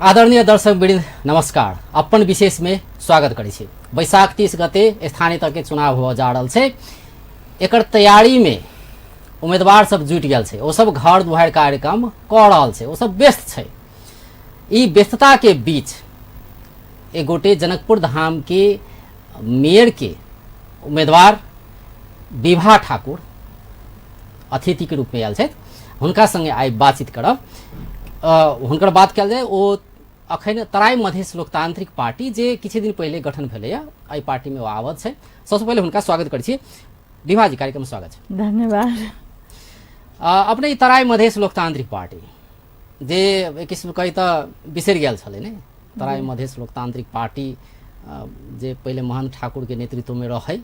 आदरणीय दर्शक वृन्द नमस्कार। अपन विशेष में स्वागत करै छी। बैसाख 30 गते स्थानीय तह के चुनाव होबऽ जा रहल छै। एकर तैयारी में उम्मीदवार सब जुटि गेल छै। ओ सब घर दुआरि कार्यक्रम कऽ रहल छै, ओ सब व्यस्त छै। ई व्यस्तता के बीच एक गोटे जनकपुर धाम के मेयर के उम्मीदवार विभा ठाकुर अतिथि के रूप में आयल छथि। हुनका संगे आइ बातचीत करब। हुनकर बात कयल जाय, ओ अखन तराई मधेश लोकतांत्रिक पार्टी जे किछु दिन पहिले गठन भेलैए, एहि पार्टी में ओ आबद्ध छै। सबसँ पहिले हुनका स्वागत करै छी। विभा जी, कार्यक्रम स्वागत छै। धन्यवाद। अपने ई तराई मधेश लोकतांत्रिक पार्टी जे एक किस्म कही तऽ बिसरि गेल छलै ने, तराई मधेश लोकतांत्रिक पार्टी जे पहिले महंत ठाकुर के नेतृत्व में रहै,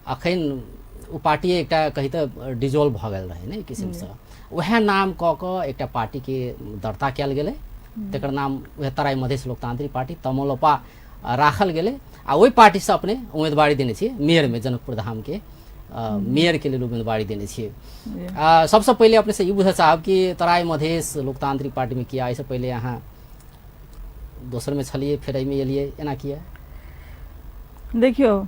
अखन ओ पार्टी एकटा कही तऽ डिजोल्व भऽ गेल रहै ने एक किसिमसँ। वएह नाम कऽ कऽ एकटा पार्टीके दर्ता कयल गेलै, तकर नाम वएह तराई मधेश लोकतांत्रिक पार्टी तमलोपा राखल गेलै। आ ओहि पार्टीसँ अपने उम्मीदवारी देने छियै मेयरमे, जनकपुर धामके मेयरके लेल उम्मीदवारी देने छियै। सबसँ पहिले अपनेसँ ई बुझऽ चाहब कि तराई मधेश लोकतांत्रिक पार्टीमे किया, एहिसँ पहिले अहाँ दोसरमे छलियै, फेर एहिमे एलियै, एना किया? देखियौ,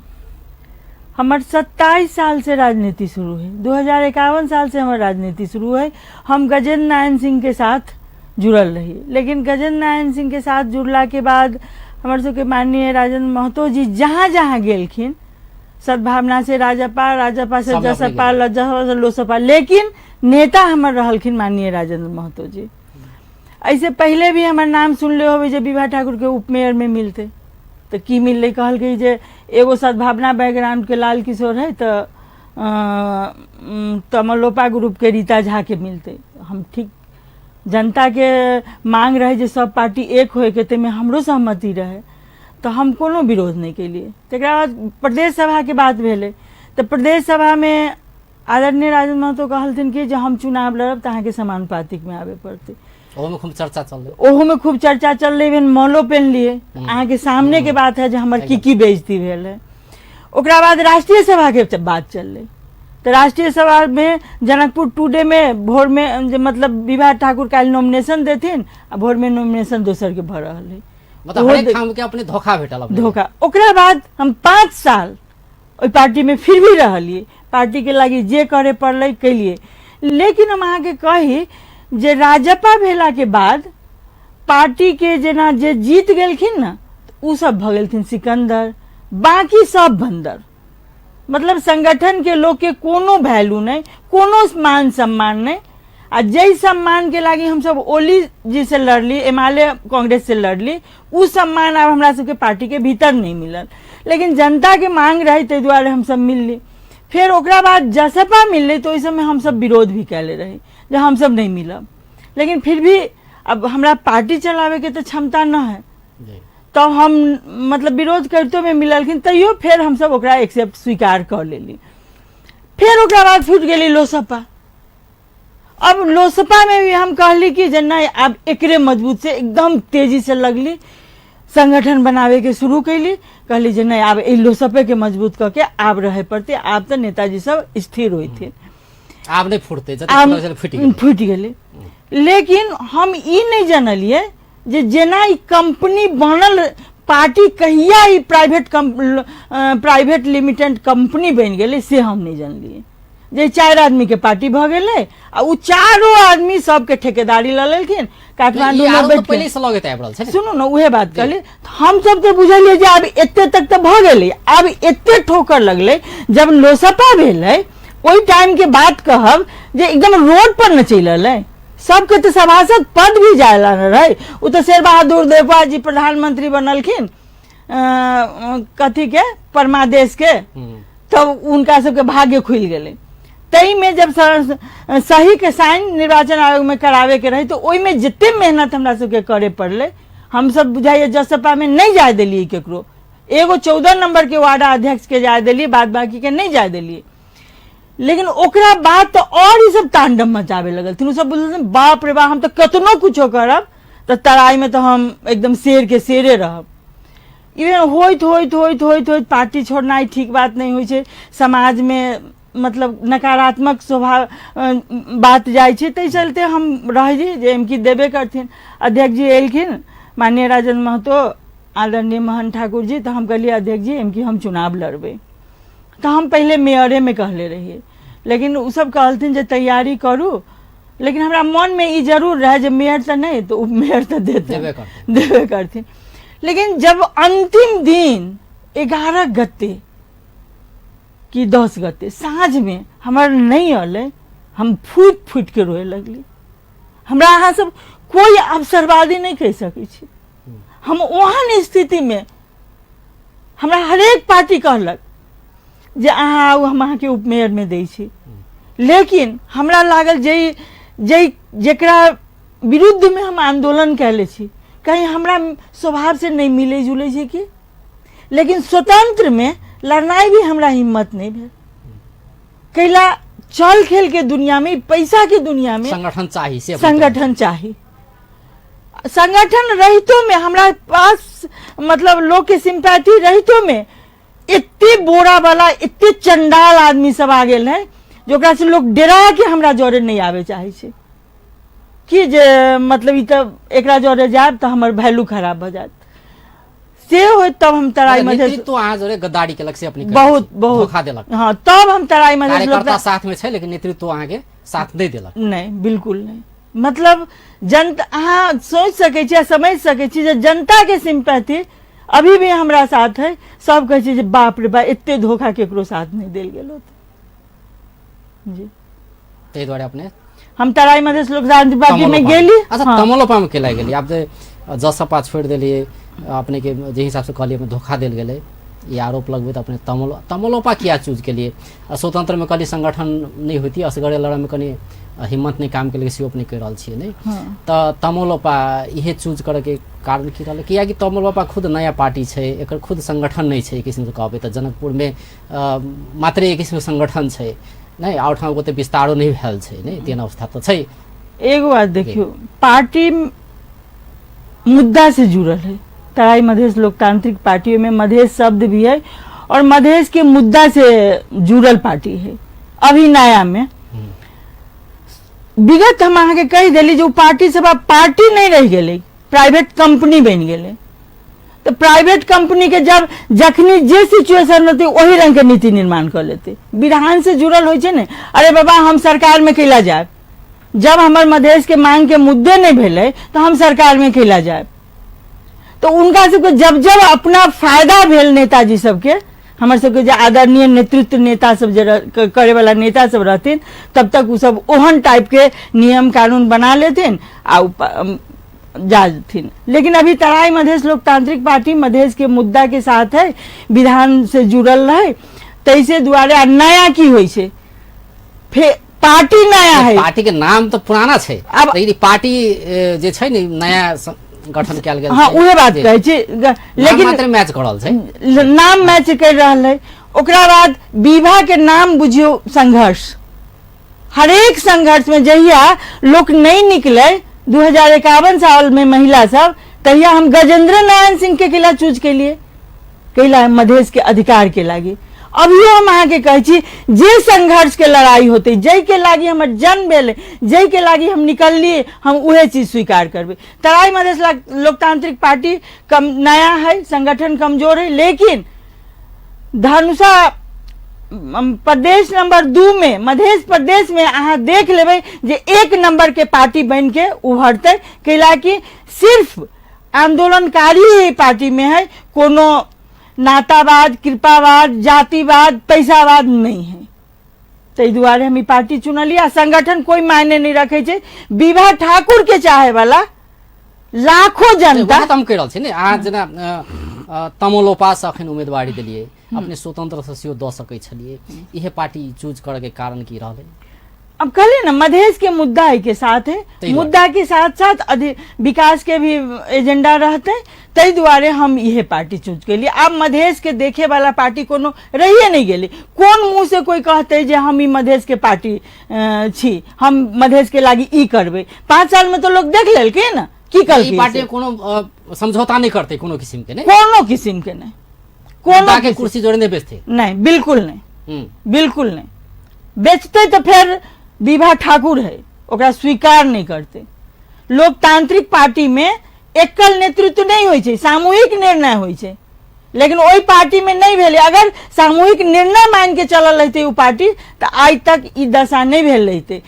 हमर 27 साल से राजनीति शुरू है। 2051 साल से हमर राजनीति शुरू है। हम गजेंद्र नारायण सिंह के साथ जुड़ल रही, लेकिन गजेंद्र नारायण सिंह के साथ जुड़ला के बाद हमर सबके माननीय राजेंद्र महतो जी जहाँ जहाँ गेलखिन, सद्भावना से राजपा, राजपा से सब अपने जसपा, गेल। जसपा से लोसपा, लेकिन नेता हमर रहलखिन माननीय राजेंद्र महतो जी। ऐसे पहले भी हमर नाम सुनले होबे जे विभा ठाकुर के उपमेयर में मिलते, तऽ की मिललै? कहलकै जे एगो सद्भावना बैकग्राउंड के लाल किशोर है तऽ तमलोपा ग्रुप के रीता झा के मिलते। हम ठीक जनता के मांग रहे जे सब पार्टी एक होए के, ताहिमे हमरो सहमति रहे, तऽ हम कोनो विरोध नहि केलियै। तकरा बाद प्रदेश सभा के बात भेलै तऽ प्रदेश सभा में आदरणीय राजन महतो कहलथिन कि जे हम चुनाव लड़ब तऽ अहाँके समानुपातिक में आबे पड़तै। ओहोमे खूब चर्चा चललै। ओहोमे खूब चर्चा चललै, इवन मॉलो पेनलियै। अहाँके सामने के बात है जे हमर की की बेइज्जती भेल है। ओकरा बाद राष्ट्रीय सभा के बात चललै तऽ राष्ट्रीय सभा में जनकपुर टुडे में भोर में जे मतलब विभा ठाकुर काल्हि नॉमिनेशन देथिन आ भोर में नॉमिनेशन दोसर के भऽ रहल है। मतलब ओहो हरेक ठाम के अपने धोखा भेटल अपने। धोखा। ओकरा बाद हम 5 साल ओहि पार्टी में फिर भी रहलियै, पार्टी के लागी जे करे पड़लै केलियै। लेकिन हम अहाँके कही जे राजपा भेला के बाद पार्टी के जेना जे जीत गेलखिन ने उ सब भऽ गेलखिन सिकंदर, बाकी सब बंदर। मतलब संगठन के लोग के कोनो वैल्यू नहीं, कोनो मान सम्मान नहीं। आ जै सम्मान के लागी हम सब ओली जी से लड़ली, एमाले कांग्रेस से लड़ली, उ सम्मान आब हमरा सबके पार्टी के भीतर नहीं मिलल। लेकिन जनता के मांग रहे ताहि दुआरे हम सब मिलली। फेर ओकरा बाद जसपा मिललै तऽ ओहि समय हम सब विरोध भी कैले रही जे हम सब नहीं मिलब, लेकिन फिर भी अब हमरा पार्टी चलावे के तऽ क्षमता न है, तब हम मतलब विरोध करितो में मिललखिन, तैयो फेर हम सब ओकरा एक्सेप्ट स्वीकार कऽ लेली। फेर ओकरा बाद फूटि गेली लोसपा। अब लोसपा में भी हम कहली कि जे नहीं, आब एकरे मजबूत से एकदम तेजी से लगली संगठन बनावे के शुरू कैली। कहली जे नहीं, आब एहि लोसपे के मजबूत कऽ के आब रहे पड़ते, आब तऽ नेताजी सब स्थिर होइथिन, आब नहि फुटतै, जतेक आब फुटल छलै, फुटि गेलै। फुटि गेलै। लेकिन हम ई नहि जनलियै जे जेना ई कंपनी बनल पार्टी कहिया ई प्राइवेट लिमिटेड कंपनी बनि गेलै से हम नहि जनलियै। जे 4 आदमी के पार्टी भऽ गेलै आ उ चारो आदमी सबके ठेकेदारी लऽ लेलखिन। काठमांडू ई में आरोप बैठ तऽ के। पहिले से लगैत आबि रहल छै ने। सुनू ने, उहे बात कहली। हम सब तऽ बुझलियै जे आब एते तक तऽ भऽ गेलै, आब एते ठोकर लगलै। जब लोसपा भेलै ओहि टाइम के बात कहब जे एकदम रोड पर न चलि एलै, सबके तऽ सभासद पद भी जाय ला न रहै। ओ तऽ शेर बहादुर देवबा जी प्रधानमंत्री बनलखिन, कथी के परमादेश के, तब उनका सबके भाग्य खुलि गेलै। ताहिमे जब सही के साइन निर्वाचन आयोग में करावे के रहे तो ओहिमे जते मेहनत हमरा सबके करे पड़लै, हम सब बुझाइए जसपा में नहीं जाय देलियै केकरो, एगो 14 नंबर के वार्ड अध्यक्ष के जाय देलियै, बाद बाकी के नहीं जाय देलियै। लेकिन ओकरा बाद तो और ई सब तांडव मचावे लगलथिन। ओ सब बोललथिन बाप रे बाप, हम तो कतनो कुछो करब तो तराई में तो हम एकदम शेर के शेरे रहब। इवन होइत होइत होइत होइत होइत पार्टी छोड़नाइ ठीक बात नहीं होइ छै। समाज में मतलब नकारात्मक स्वभाव बात जाइ छै, ताहि चलते हम रहली जे एमकी देबे करथिन। अध्यक्ष जी एलखिन, माननीय राजन महतो, आदरणीय मोहन ठाकुर जी, तऽ हम कहलियै अध्यक्ष जी एमकी हम चुनाव लड़बै। तऽ हम पहिले मेयरेमे कहले रहियै, लेकिन ओ सब कहलथिन जे तैयारी करू, लेकिन हमरा मनमे ई जरूर रहै जे मेयर तऽ नहि, तऽ उपमेयर तऽ देते देबे करथिन। लेकिन जब अंतिम दिन 11 गते कि 10 गते साँझमे हमर नहि अलै, हम फूटि फूटि के रोए लगली। हमरा अहाँ सब कोई अवसरवादी नहि कहि सकै छी। हम ओहन स्थितिमे, हमरा हरेक पार्टी कहलक जे अहाँ आउ, हम अहाँके उपमेयरमे दै छी, लेकिन हमरा लागल जे जे जकरा विरुद्धमे हम आंदोलन कयले छी, कहीं हमरा स्वभाव से नहि मिलै जुलै छै कि, लेकिन स्वतंत्रमे लड़नाइ भी हमरा हिम्मत नहि भेल। कैला चल खेल के दुनिया में, पैसा के दुनिया में संगठन चाही, से संगठन चाही। संगठन रहितो में हमरा पास मतलब लोग के सिम्पैथी रहितो में एते बोरा वाला, एते चंडाल आदमी सब आ गेल है जो ओकरा से लोग डरा के हमरा जरे नहीं आवे चाहे छै कि जे मतलब ई तऽ एकरा जरे जायब तऽ हमर वैल्यू खराब भऽ जायत। से होइत तब हम तराई मधेश नेतृत्व अहाँ जरे गद्दारी केलक से अपने बहुत बहुत धोखा देलक। हाँ, तब हम तराई मधेश कार्यकर्ता साथ में छै लेकिन नेतृत्व अहाँ के साथ नहीं देलक। नहीं, बिल्कुल नहीं। मतलब जनता, अहाँ सोच सकै छी आ समझ सकै छी जे जनता के सिम्पैथी अभी भी हमरा साथ है। सब कहै छै जे बाप रे बाप, एते धोखा केकरो साथ नहीं देल गेल होत। जी, ताहि दुआरे अपने हम तराई मधेश लोकतांत्रिक पार्टी में गेली। अच्छा, हाँ। तमलोपा में केला गेली? आब जे जसपा छोड़ि देलियै, अपने के जे हिसाब से कहलियै धोखा देल गेलै, ई आरोप लगबै तऽ अपने तमलोपा किया चूज केलियै? आ स्वतंत्र में कहलियै संगठन नहि होती, असगरे लड़ऽ में कनि हिम्मत नहि काम केलकै, सेहो अपने कहि रहल छियै नहि? हाँ। तऽ तमलोपा इहे चूज करऽके कारण की रहलै? कियाकि तमलोपा खुद नया पार्टी छै, एकर खुद संगठन नहि छै एक किसिमसँ कहबै तऽ। जनकपुरमे मात्रे एक किसिमके संगठन छै नहि, आओर ठाम ओते विस्तारो नहि भेल छै नहि, तेहन अवस्था तऽ छै। एगो बात देखियौ, पार्टी मुद्दा से जुड़ल है। तराई मधेश लोकतांत्रिक पार्टी में मधेश शब्द भी है और मधेश के मुद्दा से जुड़ल पार्टी है। अभी नया में विगत हम अहाँके कहि देली जे ओ पार्टी सब आब पार्टी नहीं रहि गेलै, प्राइवेट कंपनी बनि गेलै। तऽ प्राइवेट कंपनी के जब जखनी जे सिचुएशन रहतै ओही रंग के नीति निर्माण कऽ लेतै। विधान से जुड़ल होइ छै ने, अरे बाबा हम सरकार में कैला जायब, जब हमर मधेश के मांग के मुद्दे नहीं भेलै तऽ हम सरकार में कैला जायब। तऽ उनका सबके जब जब अपना फायदा भेल नेताजी सबके, हमर सबके जे आदरणीय नेतृत्व नेता सब जे करे वाला नेता सब रहथिन, तब तक ओ सब ओहन टाइप के नियम कानून बना लेथिन आ जाथिन। लेकिन अभी तराई मधेश लोकतांत्रिक पार्टी मधेश के मुद्दा के साथ है, विधान से जुड़ल रहे, तैसे दुआरे। आ नया की होइ छै, फे पार्टी नया है, पार्टी के नाम तो पुराना छै, अब लेकिन पार्टी जे छै ने नया गठन कयल गेल। हाँ, उहे बात कहै छी, लेकिन मात्र मैच करल छै, नाम मैच कर रहल है। ओकरा बाद विवाह के नाम बुझियो संघर्ष, हरेक संघर्ष में जहिया लोग नहीं निकले 2051 साल में महिला सब, तहिया हम गजेंद्र नारायण सिंह के किला चूज के लिए कैला मधेश के अधिकार के लागी। अभियो हम अहाँ के कहै छी जे संघर्ष के लड़ाई होते, जै के लागी हमर जन्म भेल, जै के लागी हम निकललिए, हम उहे चीज स्वीकार करबै। तराई मधेश लोकतांत्रिक पार्टी कम नया है, संगठन कमजोर है, लेकिन धनुषा प्रदेश नंबर 2 में, मधेश प्रदेश में अहाँ देख लेबै जे 1 नंबर के पार्टी बन के उभरतै। कैला कि सिर्फ आंदोलनकारी पार्टी में है, कोनो नातावाद, कृपावाद, जातिवाद, पैसावाद नहीं है। ताहि दुआरे हम ई पार्टी चुनलियै। आ संगठन कोई मायने नहीं रखे छै। विभा ठाकुर के चाहे वाला लाखों जनता, वएह तऽ हम कहि रहल छी ने, अहाँ जेना तमलोपा से अखन उम्मीदवारी देलियै, अपने स्वतंत्र से सेहो दऽ सकै छलियै, इहे पार्टी चूज करऽ के कारण की रहलै? अब कहलिए ना, मधेश के मुद्दा के साथ है, मुद्दा के साथ साथ विकास के भी एजेंडा रहते, ताहि दुआरे हम इहे पार्टी चूज केलिए। आब मधेश के देखे वाला पार्टी कोनो रहिए नहीं गेलै। कोन मुँह से कोई कहते जे हम ई मधेश के पार्टी छी, हम मधेश के लागी ई करबै? 5 साल में तो लोग देख लेलकै ना की ई कहलकै। पार्टी कोनो समझौता नहीं करते, कोनो किसिम के नहीं, कोनो किसिम के नहीं, कोनो के कुर्सी जोड़े नहीं बेचते, नहीं, बिल्कुल नहीं, बिल्कुल नहीं। बेचतै तऽ फेर विभा ठाकुर है, ओकरा स्वीकार नहि करतै। लोकतांत्रिक पार्टी में एकल नेतृत्व नहि होइ छै, सामूहिक निर्णय होइ छै। लेकिन ओहि पार्टी में नहि भेलै। अगर सामूहिक निर्णय मान के चलल रहितै ओ पार्टी तऽ आइ तक ई दशा नहि भेल रहितै।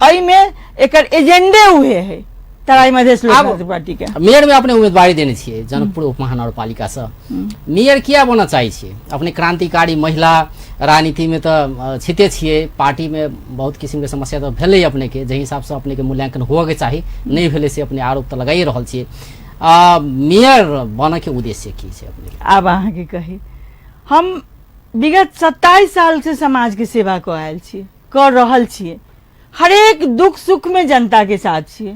एहिमे एकर एजेंडे उहे है तराई मधेश लोकतांत्रिक पार्टी के। मेयर में अपने उम्मीदवारी देने छियै जनकपुर उप महानगरपालिका से, मेयर किया बनऽ चाहै छियै अपने? क्रांतिकारी महिला, राजनीति में तऽ छिते छियै, पार्टी में बहुत किसिम के समस्या तऽ भेलै अपने के, जाहि हिसाब से अपने के मूल्यांकन होअ के चाही नहि भेलै, से अपने आरोप तऽ लगाइए रहल छियै। मेयर बनऽ के उद्देश्य की छै अपने के? आब अहाँके कही, हम विगत 27 साल से समाज के सेवा कऽ आयल छी, कऽ रहल छियै, हरेक दुख सुख में जनता के साथ छियै।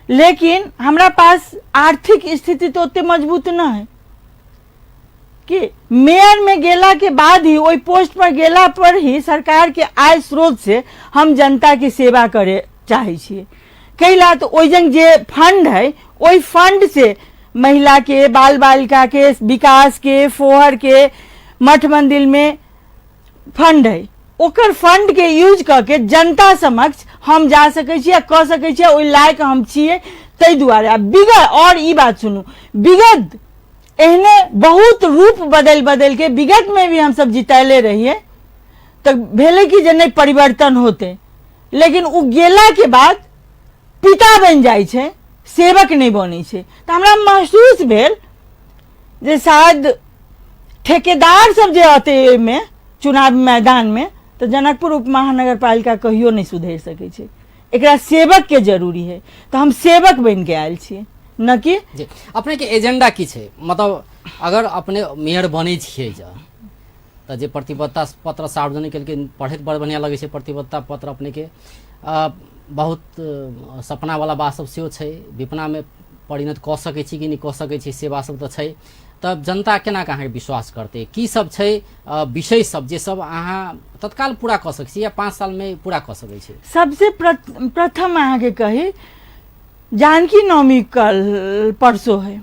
लेकिन हमरा पास आर्थिक स्थिति तो ओते मजबूत न है कि मेयर में गेला के बाद ही, ओहि पोस्ट पर गेला पर ही सरकार के आय स्रोत से हम जनता के सेवा करे चाहे छियै। कैला तो ओहि जंग जे फंड है, ओहि फंड से महिला के, बाल बालिका के विकास के, फोहर के, मठ मंदिर में फंड है, ओकर फंड के यूज कऽ के जनता समक्ष हम जा सकै छी आ कऽ सकै छी, ओहि लायक हम छियै, ताहि दुआरे। आ विगत, और ई बात सुनू, विगत एहने बहुत रूप बदलि बदलि के विगत में भी हमसब जितैले रहियै, तऽ भेलै कि जे नहि परिवर्तन होतै, लेकिन ओ गेला के बाद पिता बनि जाइ छै, सेवक नहि बनै छै। तऽ हमरा महसूस भेल जे शायद ठेकेदार सब जे अतै एहिमे चुनाव मैदान में, तऽ जनकपुर उप महानगरपालिका कहियो नहि सुधरि सकै छै। एकरा सेवक के जरूरी है, तऽ हम सेवक बनि के आयल छियै, न कि जी। अपने के एजेंडा की छै? मतलब अगर अपने मेयर बनै छियै तऽ जे प्रतिबद्धता पत्र सार्वजनिक केलकै, पढ़ैत बड़ बढ़िआँ लगै छै प्रतिबद्धता पत्र अपने के, बहुत सपना वाला बात सब सेहो छै, विपनामे परिणत कऽ सकै छी कि नहि कऽ सकै छी से बात सब तऽ छै। तब जनता केना कऽ अहाँके विश्वास करतै? की सब छै विषय सब जे सब अहाँ तत्काल पूरा कऽ सकै छी या 5 सालमे पूरा कऽ सकै छी? सबसे प्रथम अहाँके कही, जानकी नवमी कल परसो है,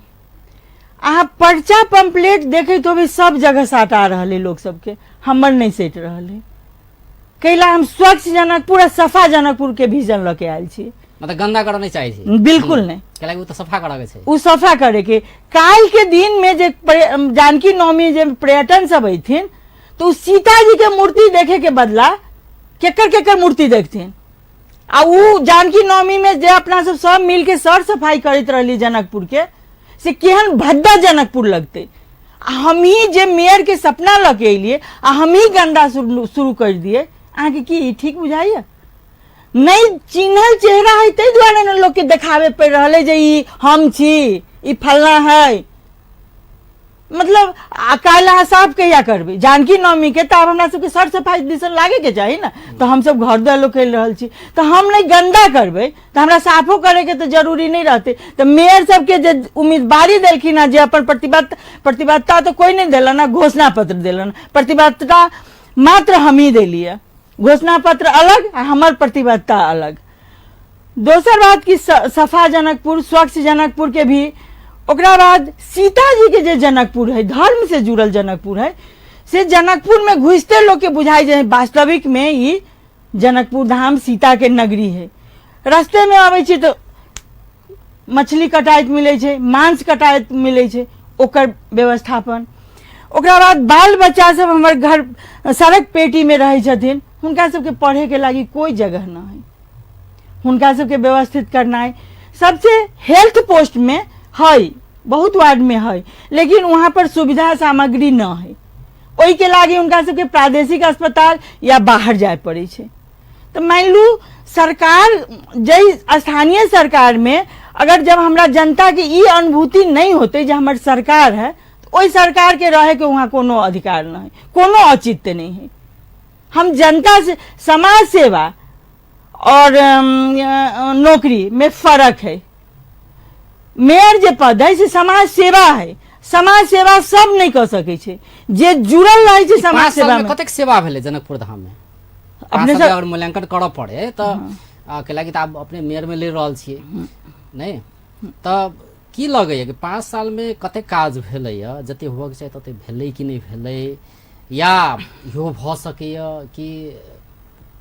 अहाँ पर्चा पम्पलेट देखैत होबै सब जगह साटा रहल है लोक सबके, हमर नहि सटि रहल है। कैला हम स्वच्छ जनकपुर आ सफा जनकपुर के विजन लऽ के आयल छी। मतलब गंदा करऽ नहि चाहै छी? बिल्कुल नहि। कैला ओ तऽ सफा करऽ के छै। ओ सफा करे के। काल्हि के दिन में जे जानकी नवमी जे पर्यटन सब अयथिन तऽ ओ सीताजी के मूर्ति देखे के बदला केकर केकर मूर्ति देखथिन। आ उ जानकी नवमी में जे अपना सब सब मिल के सर सफाई करैत रहली जनकपुर के, से केहन भद्दा जनकपुर लगतै। आ हमही जे मेयर के सपना लऽ के एलियै आ हमही गंदा शुरू कर दिए, अहाँके की ई ठीक बुझाइया? नहि चिन्हल चेहरा है ताहि दुआरे ने लोकके देखाबे पड़ि रहल है जे ई हम छी, ई फलना है। मतलब आ काल्हि अहाँ साफ कहिया करबै जानकी नवमी के? तऽ आब हमरा सबके सर सफाई दिसन लागे के चाही ने। तऽ हमसब घर द्वार लोक खेल रहल छी, तऽ हम नहि गंदा करबै तऽ हमरा साफो करैके तऽ जरूरी नहि रहतै। तऽ मेयर सबके जे उम्मीदवारी देलखिन हँ, जे अपन प्रतिबद्धता तऽ कोइ नहि देलन हँ, घोषणा पत्र देलन, प्रतिबद्धता मात्र हमही देलियै, घोषणा पत्र अलग आ हमर प्रतिबद्धता अलग। दोसर बात कि सफा जनकपुर, स्वच्छ जनकपुर के भी, ओकरा बाद सीताजी के जे जनकपुर है, धर्म से जुड़ल जनकपुर है, से जनकपुर में घुसते लोग के बुझाई जे वास्तविक में ई जनकपुर धाम सीता के नगरी है। रास्ते में आबै छी तो मछली कटाइत मिलै छै, मांस कटाइत मिलै छै, ओकर व्यवस्थापन। ओकरा बाद बाल बच्चा सब हमर घर सड़क पेटी में रहै छथिन, हुनका सबके पढ़े के लागी कोई जगह न है, हुनका सबके व्यवस्थित करनाइ। सबसे हेल्थ पोस्ट में है, बहुत वार्ड में है, लेकिन वहाँ पर सुविधा सामग्री न है, ओहि के लागी हुनका सबके प्रादेशिक अस्पताल या बाहर जाय पड़ै छै। तऽ मानि लू सरकार जै स्थानीय सरकार में अगर जब हमरा जनता के ई अनुभूति नहीं होते जे हमर सरकार है, तो ओहि सरकार के रहे के वहाँ कोनो अधिकार नहीं है, कोनो औचित्य नहीं है। हम जनता से समाज सेवा और नौकरी में फर्क है। मेयर जे पद है से समाज सेवा है, समाज सेवा सब नहीं कर सकै छै जे जुड़ल रहे छै समाज 5 साल सेवा में में। कतेक सेवा भेलै जनकपुर धाम में? अपने अपने सब अगर मूल्यांकन करऽ पड़े तऽ कैलाकि तऽ आब अपने मेयर में ले रहल छियै नहि, तऽ की लगैया कि 5 साल में कतेक काज भेलैया, जते होबक चाही तते भेलै कि नहि भेलै, या इहो भऽ सकैया कि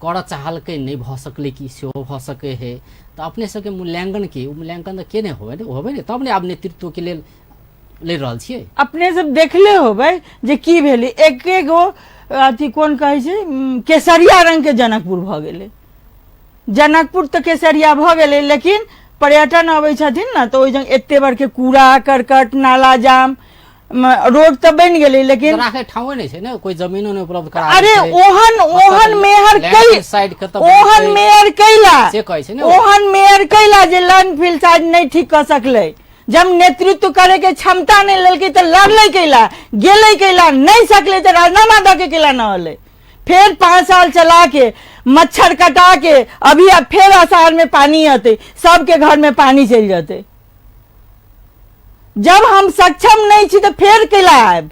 करऽ चाहलकै नहि भऽ सकलै, कि सेहो भऽ सकै है। तऽ अपने सबके मूल्यांकन के ओ मूल्यांकन तऽ के नहि होबै ने, होबै ने तब ने आब नेतृत्वके लेल लड़ि रहल छियै। अपने सब देखले होबै जे की भेलै, एके गो अथी कोन कहै छै, केसरिया रंग के जनकपुर भऽ गेलै। जनकपुर तऽ केसरिया भऽ गेलै, लेकिन पर्यटन अबै छथिन ने तऽ ओहि जगह एते बड़के कूड़ा करकट नाला जाम, रोड तऽ बनि गेलै लेकिन राखे ठाउँ नहि छै ने, कोई जमीनो नहि उपलब्ध करा। अरे ओहन ओहन मेयर कै साइड के तऽ ओहन मेयर कैला से कहै छै ने, ओहन मेयर कैला जे लैंडफिल साइड नहि ठीक कऽ सकलै। जब नेतृत्व करे के क्षमता नहीं लेलकै तऽ लड़लै कैला, गेलै कैला, नहीं सकलै तऽ राजीनामा दऽ के कैला न होलै। फेर 5 साल चला के मच्छर कटा के अभी अब फेर आषाढ़ में पानी अतै, सबके घर में पानी चलि जेतै। जब हम सक्षम नहीं छी तऽ फेर कैला आयब?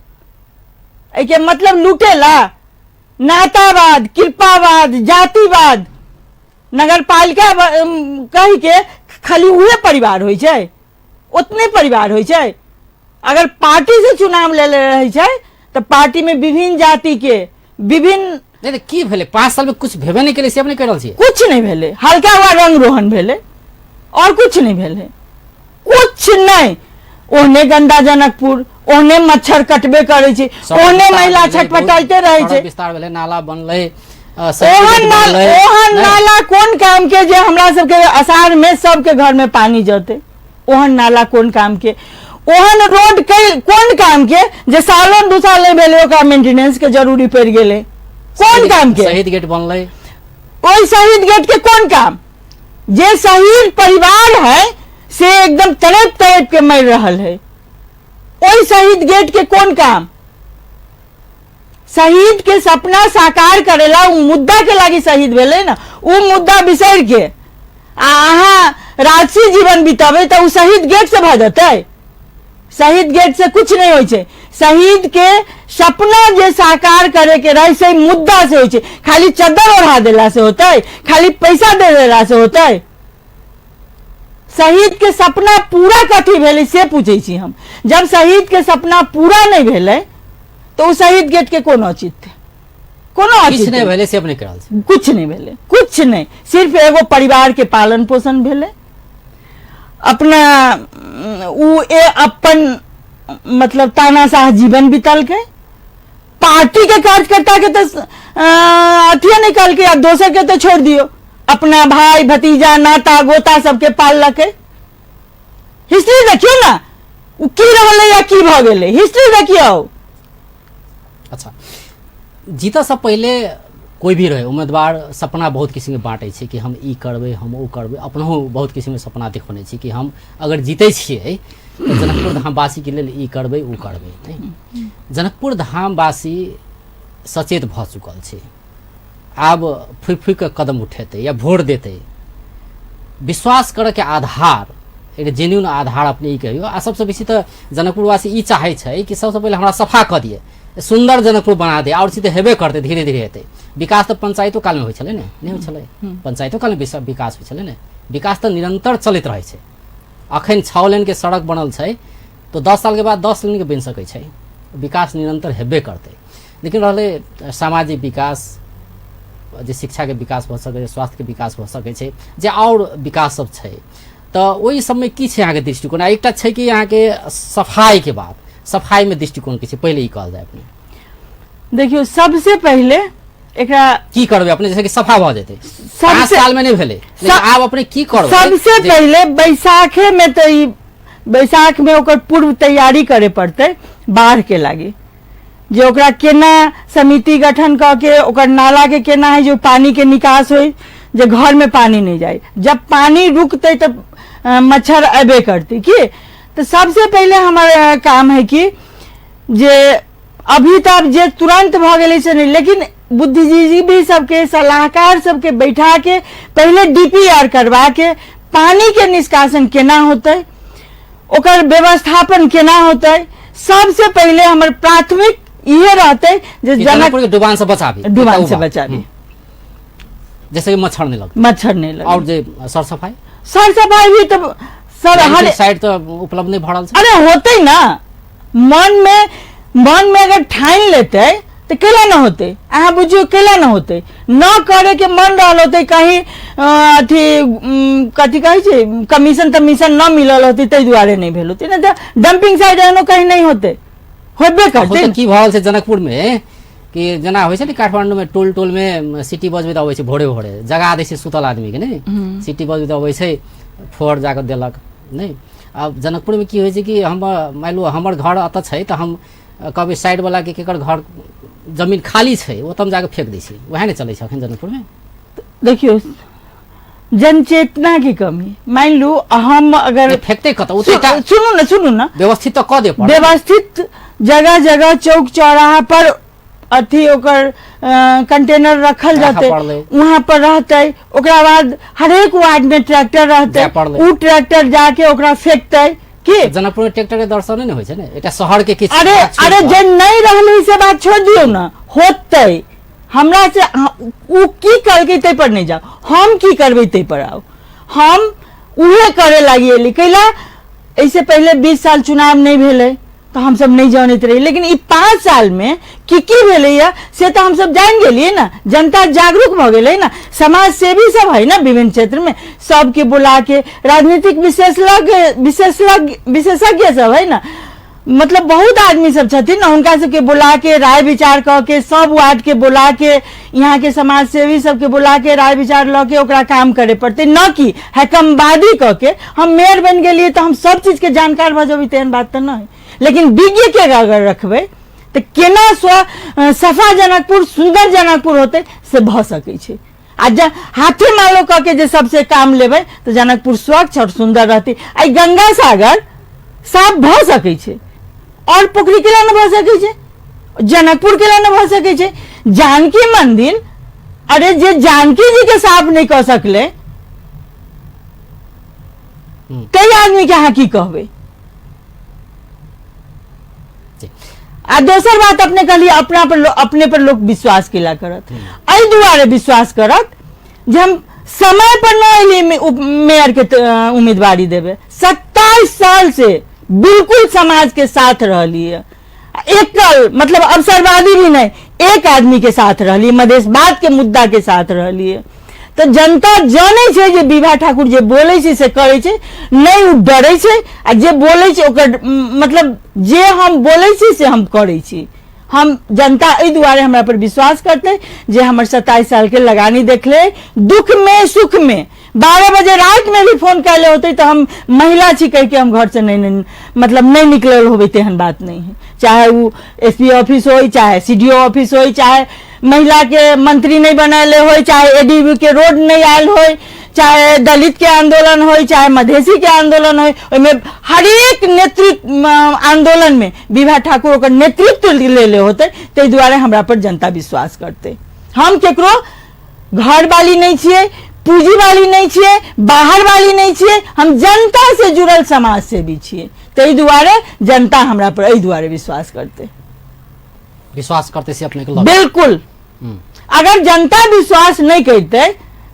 एहिके मतलब लूटेला, नातावाद, कृपावाद, जातिवाद। नगरपालिका कहि के खाली उहे परिवार होइ छै, उतने परिवार होइ छै। अगर पार्टी से चुनाव ले ले रहै छै तऽ पार्टी में विभिन्न जाति के विभिन्न नहि तऽ की भेलै 5 साल में? कुछ भेबे नहि केलै से अपने कहि रहल छियै? कुछ नहीं भेलै, हल्का हुआ रंग रोहन भेलै और कुछ नहीं भेलै, कुछ नहीं। ओहने गंदा जनकपुर, ओहने मच्छर कटबे करै छै, सड़क ओहने विस्तार महिला भेलै, बहुत छटपटाइते रहै सड़क छै। विस्तार भेलै, नाला बनलै, ओहन सर्किट नाल बनलै, ओहन नहि? नाला कोन काम के जे हमरा सबके आषाढ़ में सबके घर में पानी जतै? ओहन नाला कोन काम के? ओहन रोड कोन काम के जे सालों 2 साल नहि भेलै ओकरा मेंटेनेंस के जरूरी पड़ि गेलै? कोन काम के? शहीद गेट बनलै। ओहि शहीद गेट के कोन काम? जे शहीद परिवार है से एकदम तड़प तड़प के मरि रहल है, ओहि शहीद गेट के कोन काम? शहीद के सपना साकार करेला उ मुद्दा के लागी शहीद भेलै ने, उ मुद्दा बिसरि के आ अहाँ राजसी जीवन बितेबै तऽ उ शहीद गेट से भऽ जेतै? शहीद गेट से कुछ नहीं होइ छै। शहीद के सपना जे साकार करे के रहे से मुद्दा से होइ छै। खाली चद्दर ओढ़ा देला से होतै? खाली पैसा दे देला से होतै? शहीद के सपना पूरा कथी भेलै से पूछै छी हम। जब शहीद के सपना पूरा नहीं भेलै तऽ ओ शहीद गेट के कोन औचित्य? कोनो किछु औचित्य नहि भेलै से अपने कहि रहल छियै? कुछ नहीं भेलै, कुछ नहीं। सिर्फ एगो परिवार के पालन पोषण भेलै, अपना उ ए अपन मतलब तानाशाह जीवन बीतलकै। पार्टी के कार्यकर्ता के तऽ अथिये नहीं कहलकै, आ दोसर के तऽ छोड़ दियौ, अपना भाई भतीजा नाता गोता सबके पाललकै। हिस्ट्री देखियौ ने, उ की रहलै या की भऽ गेलै, हिस्ट्री देखियौ। अच्छा, जीतऽसँ पहिले कोई भी रहे उम्मीदवार सपना बहुत किसिमके बाँटै छै कि हम ई करबै, हम ओ करबै। अपनहु बहुत किसिमके सपना देखौने छी कि हम अगर जीतै छियै तऽ जनकपुर धामवासीके लेल ई करबै, ओ करबै। नहि, जनकपुर धामवासी सचेत भऽ चुकल छै, आब फुकि फुकि कऽ कदम उठेतै या वोट देतै। विश्वास करऽके आधार, एक जेन्यून आधार अपने ई कहियौ। आ सबसँ बेसी तऽ जनकपुरवासी ई चाहै छै कि सबसँ पहिले हमरा सफा कऽ दिअ, सुन्दर जनकपुर बना दे, आओर चीज तऽ हेबे करतै, धीरे धीरे हेतै। विकास तऽ पंचायतो कालमे होइ छलै ने, नहि होइ छलै? पंचायतो कालमे विकास होइ छलै ने। विकास तऽ निरन्तर चलैत रहै छै। अखन 6 लेनके सड़क बनल छै तऽ 10 सालके बाद 10 लेनके बनि सकै छै। विकास निरन्तर हेबे करतै। लेकिन रहलै सामाजिक विकास, जे शिक्षाके विकास भऽ सकै छै, स्वास्थ्यके विकास भऽ सकै छै, जे आओर विकास सब छै, तऽ ओहि सबमे की छै अहाँके दृष्टिकोण? आ एकटा छै कि अहाँके सफाइके बात, सफाइमे दृष्टिकोण की छै, पहिले ई कहल जाय अपने। देखियौ, सबसे पहिले एकरा की करबै अपने जैसे कि सफा भऽ जेतै? 5 साल में नहि भेलै, लेकिन आब अपने की करबै? सबसे पहिले बैसाखे में तऽ ई बैसाख में ओकर पूर्व तैयारी करे पड़तै बाढ़ के लागी, जे ओकरा केना समिति गठन कऽ के ओकर नाला के केना है जो पानी के निकास होय, जे घर में पानी नहीं जाए। जब पानी रुकतै तऽ मच्छर अबे करतै की। तऽ सबसे पहिले हमर काम है कि जे अभी तऽ आब जे तुरंत भऽ गेलै से नहि, लेकिन बुद्धिजीवी सबके, सलाहकार सबके बैठा के पहिले डीपीआर करवा के पानी के निष्कासन केना होतै, ओकर व्यवस्थापन केना होतै। सबसे पहिले हमर प्राथमिक इहे रहतै जे कि जनक जनकपुर के डुबान से बचाबी, डुबान से एकटा उ बात। बचाबी, जैसे कि मच्छर नहीं लगते, मच्छर नहीं लगे। और जे सर सफाई, सर सफाई भी तऽ सर हर साइड तऽ उपलब्ध नहीं भऽ रहल छै। अरे होतै ना, मन में अगर ठान लेतै तऽ केला न होतै? अहाँ बुझियौ केला न होतै? न करे के मन रहल होतै, कहीं अथी कथी कहै छै, कमीशन तमीशन न मिलल होतै, ताहि दुआरे नहि भेल होतै। नहि तऽ डंपिंग साइड एहनो कहीं नहि होतै, होबे करतै। की भऽ रहल छै जनकपुर में कि जेना होइ छै ने काठमांडू में टोल टोल में सिटी बजबैत अबै छै, भोरे भोरे जगा दै छै सुतल आदमी के, नहि सिटी बजबैत अबै छै, फोर जाकऽ देलक। नहि आब जनकपुर में की होइ छै कि हम मानि लू हमर घर एतऽ छै तऽ हम कहबै साइड वाला के केकर घर जमीन खाली छै ओतऽ हम जाकऽ फेंक दै छियै, वएह ने चलै छै अखन जनकपुर में। देखियौ जनचेतना के कमी, मान लू हम अगर फेंकते कतऽ ओतऽ सुनू ने, सुनू ने, व्यवस्थित तऽ कऽ दे पड़त। व्यवस्थित जगह जगह चौक चौराहा पर अथी ओकर कंटेनर रखल जतै, वहां पर रहतै। ओकरा बाद हरेक वार्ड में ट्रैक्टर रहतै, उ ट्रैक्टर जाके ओकरा फेंकतै। की जनकपुर में ट्रैक्टर के दर्शन नहीं होइ छै ने, एकटा शहर के किछु अरे अरे जे नहीं रहलै से बात छोड़ दियौ ने, होतै। हमरा से उ की करकै तै पर नहीं जाओ, हम की करबै तै पर आओ। हम उहे करे लागी एली कैला, एहिसे पहले 20 साल चुनाव नहीं भेलै तो हम सब नहीं जानैत रही, लेकिन ई 5 साल में की की भेलैया से तो हम सब जान गेलियै ना। जनता जागरूक भऽ गेलै ना, समाज सेवी सब है ना विभिन्न क्षेत्र में, सबके बुला के राजनीतिक विशेषज्ञ सब है ना, मतलब बहुत आदमी सब छथिन ना, हुनका सबके बुला के राय विचार कऽ के सब वार्ड के बुला के यहाँ के समाज सेवी सबके बुला के राय विचार लऽ के ओकरा काम करे पड़तै, न कि हैकमवादी कऽ के हम मेयर बनि गेलियै तऽ हम सब चीज के जानकार भऽ जेबै, तेहन बात तऽ नहि। लेकिन विज्ञ के अगर रखबै तऽ केना सफा जनकपुर सुन्दर जनकपुर होतै से भऽ सकै छै। आ जे हाथे मालो कऽ के जे सबसे काम लेबै तऽ जनकपुर स्वच्छ और सुन्दर रहतै। आ गंगा सागर साफ भऽ सकै छै, और पोखरी केला नहि भऽ सकै छै, जनकपुर केला नहि भऽ सकै छै। जानकी मंदिर, अरे जे जानकी जी के साफ नहि कऽ सकलै कई आदमी के अहाँ की कहबै? आ दोसर बात अपने कहलियै अपना पर अपने पर लोक विश्वास केला करत, एहि दुआरे विश्वास करत जे हम समय पर न एलियै मेयर के उम्मीदवारी देवे। 27 साल से बिल्कुल समाज के साथ रहलियै, एकल मतलब अवसरवादी भी नहीं, एक आदमी के साथ रहलियै, मधेशवाद के मुद्दा के साथ रहलियै। तऽ जनता जानै छै जे विभा ठाकुर जे बोलै छै से करै छै, नहि ओ डरै छै, आ जे बोलै छै ओकर मतलब जे हम बोलै छी से हम करै छी। हम जनता एहि दुआरे हमरा पर विश्वास करतै जे हमर 27 साल के लगानी देखले, दुख में सुख में 12 बजे रात में भी फोन कैले होते तो हम महिला छी कह के हम घर से नहीं मतलब नहीं निकलल होबे, तेहन बात नहीं है। चाहे वो एस पी ऑफिस हो, चाहे सी डी ओ ऑफिस हो, चाहे महिला के मंत्री नहीं बनैले हो, चाहे ए डी बी के रोड नहीं आयल हो, चाहे दलित के आंदोलन हो, चाहे मधेसी के आंदोलन हो, ओहिमे हरेक नेतृत्व आंदोलन में विभा ठाकुर ओकर नेतृत्व लेले होते, ताहि दुआरे हमरा पर जनता विश्वास करते। हम केकरो घर वाली नहीं छियै, पूंजी वाली नहीं छियै, बाहर वाली नहीं छियै, हम जनता से जुड़ल समाज सेवी छियै, ताहि दुआरे जनता हमरा पर एहि दुआरे विश्वास करते। विश्वास करते से अपने के बिल्कुल। अगर जनता विश्वास नहीं करते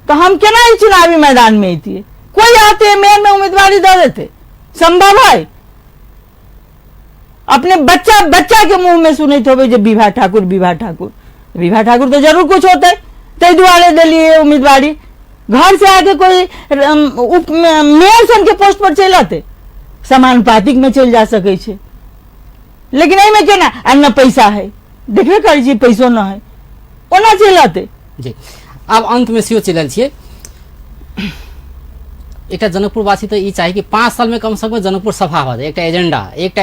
तो हम केना ई चुनावी मैदान में अतियै? कोई आते मेयर में उम्मीदवारी दे देते, संभव है? अपने बच्चा बच्चा के मुंह में सुनते होबे जे विभा ठाकुर विभा ठाकुर विभा ठाकुर तो जरूर कुछ होते, ताहि दुआरे देलिए उम्मीदवारी। घर से आके कोई उप मेयर सन के पोस्ट पर चलि आते, समानुपातिक में चलि जा सकै छै, लेकिन एहिमे केना? आ न पैसा है, देखबे करै छी पैसो न है, ओना चलि आते। जी आब अंत में सेहो चलि आयल छियै। एकटा जनकपुरवासी तऽ ई चाही कि 5 साल में कम से कम जनकपुर सफा भऽ जाय, एकटा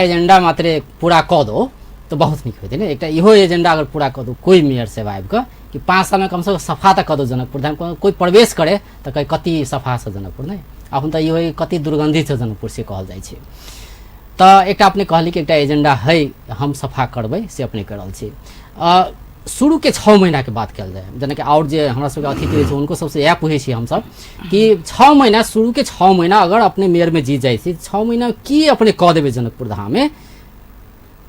एजेंडा मात्रे पूरा कऽ दो तऽ बहुत नीक होइतै ने। एकटा इहो एजेंडा अगर पूरा कऽ दो कोई मेयर सब आबि कऽ कि 5 साल में कम से कम सफा तऽ कऽ दो जनकपुर धाम, कोई प्रवेश करे तऽ कहै कति सफा छै जनकपुर, नहि अखन तऽ इहो कति दुर्गंधित छै जनकपुर से कहल जाइ छै। तऽ एकटा अपने कहली कि एकटा एजेंडा है हम सफा करबै, से अपने कऽ रहल छी। शुरू के 6 महीना के बात कयल जाय, जेनाकि आओर जे हमरा सबके अतिथि रहै छै हुनको सबसँ इएह पूछै छियै हमसब कि 6 महीना शुरू के 6 महीना अगर अपने मेयर में जीत जाइ छी, 6 महीना की अपने कऽ देबै जनकपुर धाम में,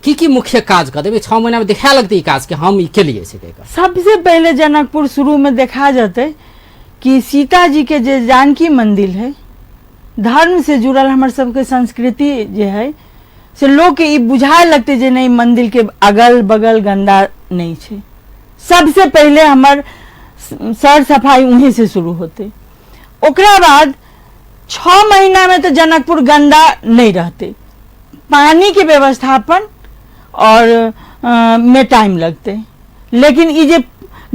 की की मुख्य काज कऽ देबै 6 महीना में देखा लगतै ई काज के हम ई केलियै से कहि कऽ? सबसे पहले जनकपुर शुरू में देखा जतै कि सीता जी के जे जानकी मंदिर है, धर्म से जुड़ल हमर सबके संस्कृति जे है, से लोकके ई बुझाए लगतै जे नहि, मन्दिरके अगल बगल गन्दा नहि छै। सबसे पहिले हमर सर सफाई वहीं से शुरू होते। ओकरा बाद 6 महीना में तो जनकपुर गंदा नहीं रहते। पानी के व्यवस्थापन और में टाइम लगते, लेकिन ई जे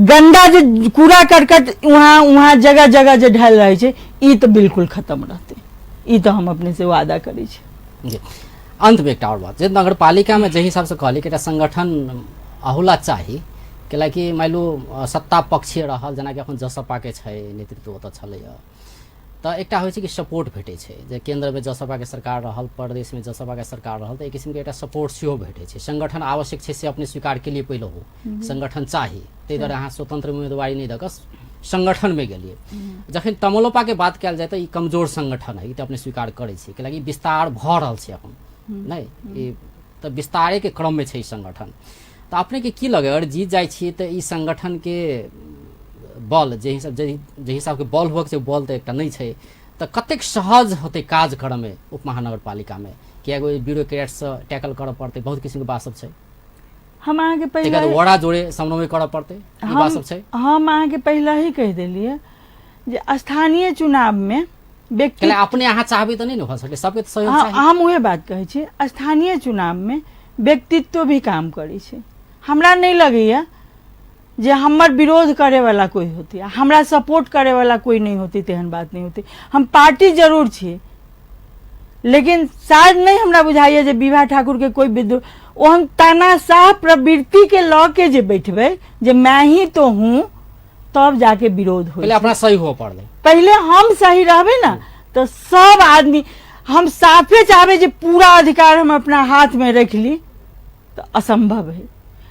गंदा जे कूड़ा करकट वहाँ वहाँ जगह जगह जे ढल रहे छै, ई तो बिल्कुल खत्म रहते। ई तो हम अपने से वादा करै छी। जी, अंत में एकटा और बात, जे नगरपालिकामे जाहि हिसाबसँ कहली कि एकटा संगठन अहुला चाही, कैलाकि मानि लू सत्ता पक्षीय रहल, जेनाकि अखन जसपाके छै नेतृत्व ओतऽ छलैए, तऽ एकटा होइ छै कि सपोर्ट भेटै छै, जे केन्द्रमे जसपाके सरकार रहल, प्रदेशमे जसपाके सरकार रहल, तऽ एक किसिमके एकटा सपोर्ट सेहो भेटै छै। संगठन आवश्यक छै से अपने स्वीकार केलिए पहिलहो, संगठन चाही, ताहि दुआरे अहाँ स्वतंत्र उम्मीदवारी नहि दऽ कऽ संगठनमे गेलियै। जखन तमलोपाके बात कयल जाय तऽ ई कमजोर संगठन है, ई तऽ अपने स्वीकार करै छी, कैलाकि विस्तार भऽ रहल छै अखन नहि, ई तऽ विस्तारेके क्रममे छै ई संगठन। तऽ अपनेके की लगै, अगर जीत जाइ छियै तऽ ई संगठनके बल जे हिसाब जे हिसाबके बल होबक छै, बल तऽ एकटा नहि छै, तऽ कतेक सहज होतै काज करऽमे उप महानगरपालिकामे? किएकि ओहि ब्यूरोक्रेटसँ टैकल करऽ पड़तै, बहुत किसिमके बात सब छै। हम अहाँके पहिले वड़ा जोड़े समन्वय करऽ पड़तै, ई बात सब छै। हम अहाँके पहिले ही कहि देलियै जे स्थानीय चुनावमे व्यक्ति अपने अहाँ चाहबै तऽ नहि ने भऽ सकै, सबके तऽ सहयोग चाही। हम उहे बात कहै छी, स्थानीय चुनावमे व्यक्तित्व भी काम करै छै। हमरा नहि लगैया जे हमर विरोध करे वाला कोई होती, हमरा सपोर्ट करे वाला कोई नहीं होती, तेहन बात नहीं होती। हम पार्टी जरूर छी, लेकिन शायद नहीं हमरा बुझाइए जे विभा ठाकुर के कोई विद्रोह ओहन तानाशाह प्रवृत्ति के लऽ के जे बैठबै जे मैं ही तो हूँ, तब जाके विरोध हो। पहिले अपना सही हुअ पड़लै, पहिले हम सही रहबै ना तो सब आदमी। हम साफे चाहबै जे पूरा अधिकार हम अपना हाथ में रख ली तो असंभव है,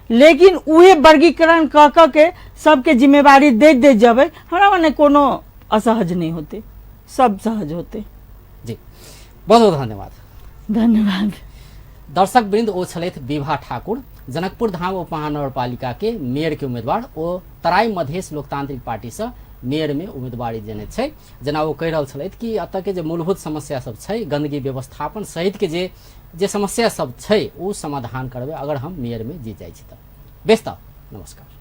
लेकिन उहे वर्गीकरण कऽ कऽ के सबके जिम्मेवारी दैत दैत जेबै, हमरा मने कोनो असहज नहीं होते, सब सहज होते। जी, बहुत बहुत धन्यवाद। धन्यवाद। दर्शक वृंद, ओ छलथि विभा ठाकुर, जनकपुर धाम उप महानगरपालिका के मेयर के उम्मीदवार। ओ तराई मधेश लोकतांत्रिक पार्टी से मेयर में उम्मीदवारी देने छै। जेना ओ कहि रहल छलथि कि एतऽ के जे मूलभूत समस्या सब छै, गंदगी व्यवस्थापन सहित के जे जे समस्या सब छै, ओ समाधान करबै अगर हम मेयर में जीत जाइ छी तऽ। बेस, तऽ नमस्कार।